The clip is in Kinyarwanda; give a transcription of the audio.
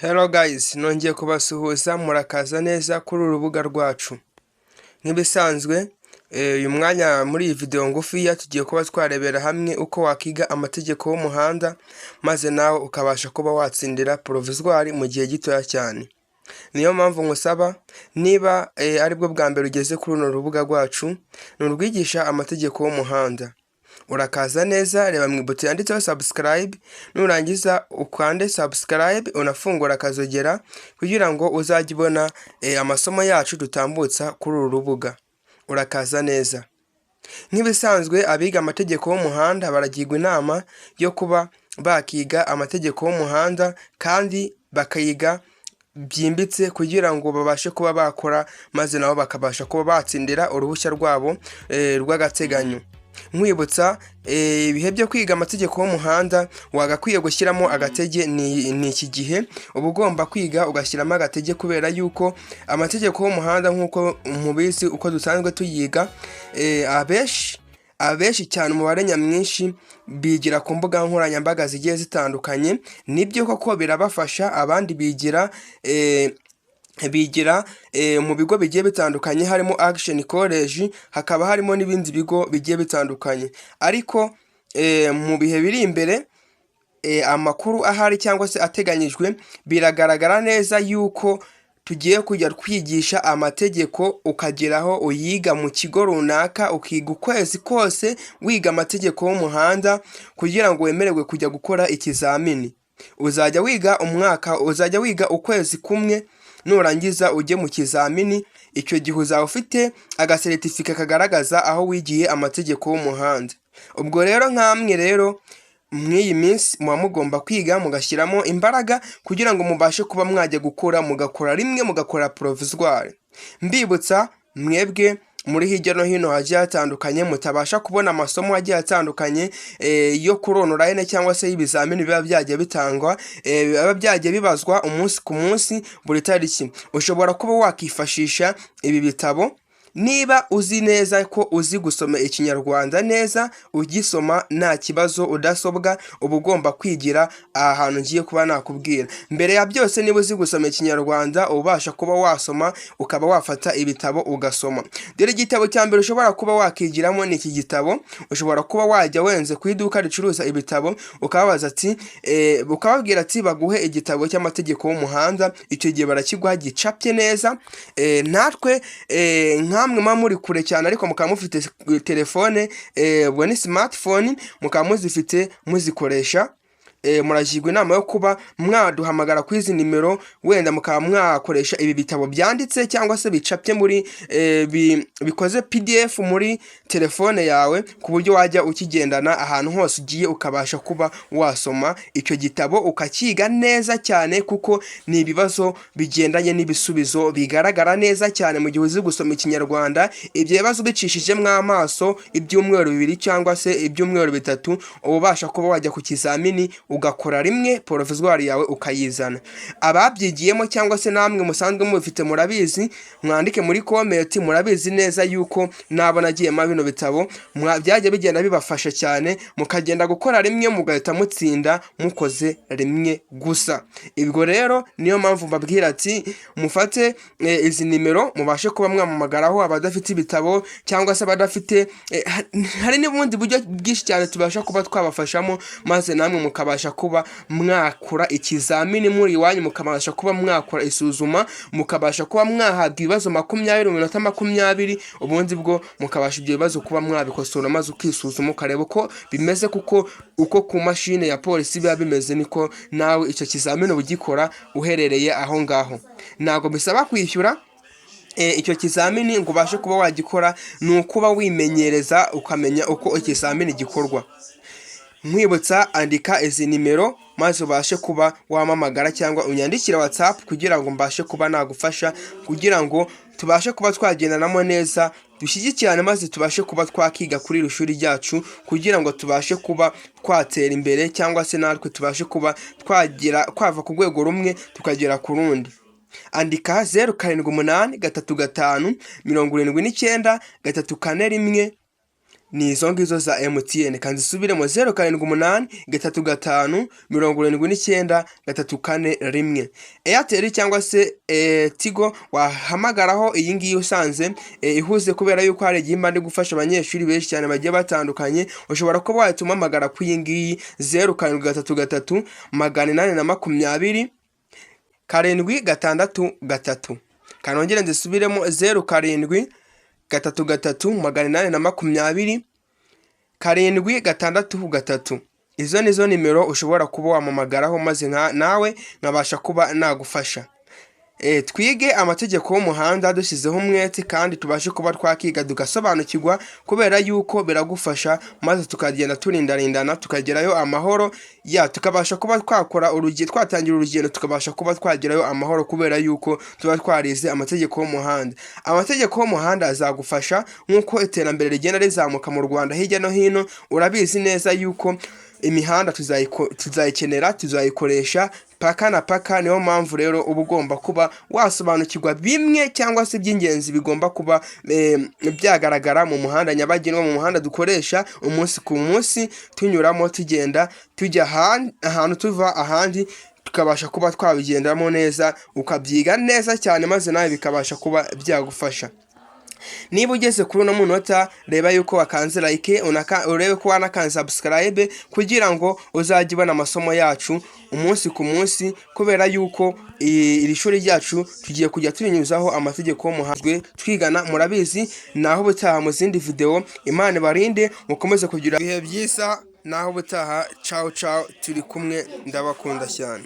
Hello guys, nongeye kubasuhuza, murakaza neza kuri uru rubuga rwacu. Nk'ibisanzwe, uyu mwanya muri iyi video ngufiya tugiye kuba twarebera hamwe uko wakiga amategeko y'umuhanda, maze nawe ukabasha kuba watsindira provisoire mu gihe gitoya cyane. Niyo mpamvu nkusaba, niba aribwo bwa mbere ugeze kuri runo rubuga rwacu, ni urwigisha amategeko y'umuhanda. Urakaza neza, reba mu ibuto yanditseho subscribe, nurangiza ukande subscribe, unafungura akazogera kugira ngo uzajye ubona amasomo yacu dutambutsa kuri uru rubuga. Urakaza neza. Nk'ibisanzwe, abiga amategeko y'umuhanda baragirwa inama yo kuba bakiga amategeko y'umuhanda kandi bakayiga byimbitse kugira ngo babashe kuba bakora, maze nabo bakabasha kuba batsindira uruhushya rwabo rw'agateganyo. Nkwibutsa, ibihe byo kwiga amategeko y'umuhanda wagakwiye gushyiramo agatege ni iki gihe uba ugomba kwiga ugashyiramo agatege, kubera yuko amategeko y'umuhanda, nk'uko mubizi uko dusanzwe tuyiga, abenshi cyane, umubare nyamwinshi, bigira ku mbuga nkoranyambaga zigiye zitandukanye. Nibyo koko birabafasha. Abandi bigira mu bigo bigiye bitandukanye, harimo Action College, hakaba harimo n'ibindi bigo bigiye bitandukanye. Ariko mu bihe biri imbere, amakuru ahari cyangwa se ateganyijwe, biragaragara neza yuko tugiye kujya twigisha amategeko, ukageraho uyiga mu kigo runaka, ukiga ukwezi kose wiga amategeko y'umuhanda kugira ngo wemererwe kujya gukora ikizamini. Uzajya wiga umwaka, uzajya wiga ukwezi kumwe, nurangiza ujye mu kizamini. Icyo gihe uzaba ufite agasertifika kagaragaza aho wigiye amategeko y'umuhanda. Ubwo rero nkamwe rero mw'iyi minsi muba mugomba kwiga mugashyiramo imbaraga kugira ngo mubashe kuba mwajya gukora, mugakora rimwe, mugakora provisoire. Mbibutsa, mwebwe muri hirya no hino hagiye hatandukanye mutabasha kubona amasomo agiye atandukanye yo kuri online cyangwa se y'ibizamini biba byagiye bitangwa, biba byagiye bibazwa umunsi ku munsi, buri tariki, ushobora kuba wakifashisha ibi bitabo niba uzi neza ko uzi gusoma Ikinyarwanda neza, ugisoma nta kibazo, udasobwa. Uba ugomba kwigira aha hantu ngiye kuba nakubwira. Mbere ya byose, niba uzi gusoma Ikinyarwanda, ubasha kuba wasoma, ukaba wafata ibitabo ugasoma. Dore igitabo cya mbere ushobora kuba wakigiramo ni iki gitabo. Ushobora kuba wajya wenze ku iduka ricuruza ibitabo, ukababaza ati ukababwira ati baguhe igitabo cy'amategeko y'umuhanda. Icyo gihe barakiguha gicapye neza. Natwe nkamwe muba muri kure cyane ariko mukaba mufite telefone, ubwo ni smartphone, mukaba muzifite muzikoresha, muragirwa inama yo kuba mwaduhamagara kuri izi nimero, wenda mukaba mwakoresha ibi bitabo byanditse cyangwa se bicapye muri bikoze PDF muri telefone yawe, ku buryo wajya ukigendana ahantu hose ugiye, ukabasha kuba wasoma icyo gitabo ukakiga neza cyane, kuko ni ibibazo bigendanye n'ibisubizo bigaragara neza cyane. Mu gihe uzi gusoma Ikinyarwanda, ibyo bibazo ubicishijemo amaso ibyumweru 2 cyangwa se ibyumweru 3, uba ubasha kuba wajya ku kizamini ugakora rimwe, provisoire yawe ukayizana. Ababyigiyemo cyangwa se namwe musanzwe mubifite murabizi, mwandike muri comment. Murabizi neza yuko nabo nagiyemo bino bitabo byagiye bigenda bibafasha cyane, mukagenda gukora rimwe mugahita mutsinda mukoze rimwe gusa. Ubwo rero niyo mpamvu mbabwira ati mufate izi nimero mubashe kuba mwamamagaraho, abadafite ibitabo cyangwa se abadafite hari n'ubundi buryo bwinshi cyane tubasha kuba twabafashamo, maze namwe mukabasha kuba mwakora ikizamini muri iwanyu, mukabasha kuba mwakora isuzuma, mukabasha kuba mwahabwa ibibazo 20 mu minota 20, ubundi bwo mukabasha ibyo bibazo kuba mwabikosora, maze ukisuzuma ukareba uko bimeze, kuko uko ku mashini ya polisi biba bimeze niko nawe icyo kizamini uba ugikora uherereye aho ngaho. Ntabwo bisaba kwishyura icyo kizamini ngo ubashe kuba wagikora, ni ukuba wimenyereza ukamenya uko ikizamini gikorwa. Nkwibutsa, andika izi nimero maze ubashe kuba wampamagara cyangwa unyandikire WhatsApp kugira ngo mbashe kuba nagufasha, kugira ngo tubashe kuba twagendanamo neza, dushyigikirane, maze tubashe kuba twakiga kuri iri shuri ryacu, kugira ngo tubashe kuba twatera imbere cyangwa se natwe tubashe kuba twagira twava ku rwego rumwe tukagera ku rundi. Andika 0783579341. Ni izo ngizo za MTN. Kandi zisubiremo: 0783 579 341. Airtel cyangwa se Tigo, wahamagaraho iyi ngiyi usanze ihuze, kubera yuko hari igihe mba ndi gufasha abanyeshuri benshi cyane bagiye batandukanye. Ushobora kuba wahita umpamagara ku iyi ngiyi: 0733 820 763. Kanongere nzisubiremo: 0733 820 763. Izo nizo nimero ushobora kuba wampamagaraho, maze nawe nkabasha kuba nagufasha. Twige amategeko y'umuhanda dushyizeho umwete, kandi tubashe kuba twakiga tugasobanukirwa, kubera yuko biragufasha, maze tukagenda turindarindana tukagerayo amahoro ya, tukabasha kuba twakora urugendo, twatangira urugendo tukabasha kuba twagerayo amahoro, kubera yuko tuba twarize amategeko y'umuhanda. Amategeko y'umuhanda azagufasha nk'uko iterambere rigenda rizamuka mu Rwanda hirya no hino. Urabizi neza yuko imihanda tuzayikenera, tuzayikoresha paka na paka. Niyo mpamvu rero uba ugomba kuba wasobanukirwa bimwe cyangwa se iby'ingenzi bigomba kuba byagaragara mu muhanda nyabagendwa, mu muhanda dukoresha umunsi ku munsi, tunyuramo tugenda tujya ahantu tuva ahandi, tukabasha kuba twabigendamo neza, ukabyiga neza cyane, maze nawe bikabasha kuba byagufasha. Niba ugeze kuri uno munota, reba yuko wakanze like, urebe ko wanakanze subscribe, kugira ngo uzajye ubona amasomo yacu umunsi ku munsi, kubera yuko iri shuri ryacu tugiye kujya turinyuzaho amategeko y'umuhanda twigana. Murabizi, naho ubutaha mu zindi video. Imana ibarinde, mukomeze kugira ibihe byiza. Naho ubutaha, cawu cawu, turi kumwe, ndabakunda cyane.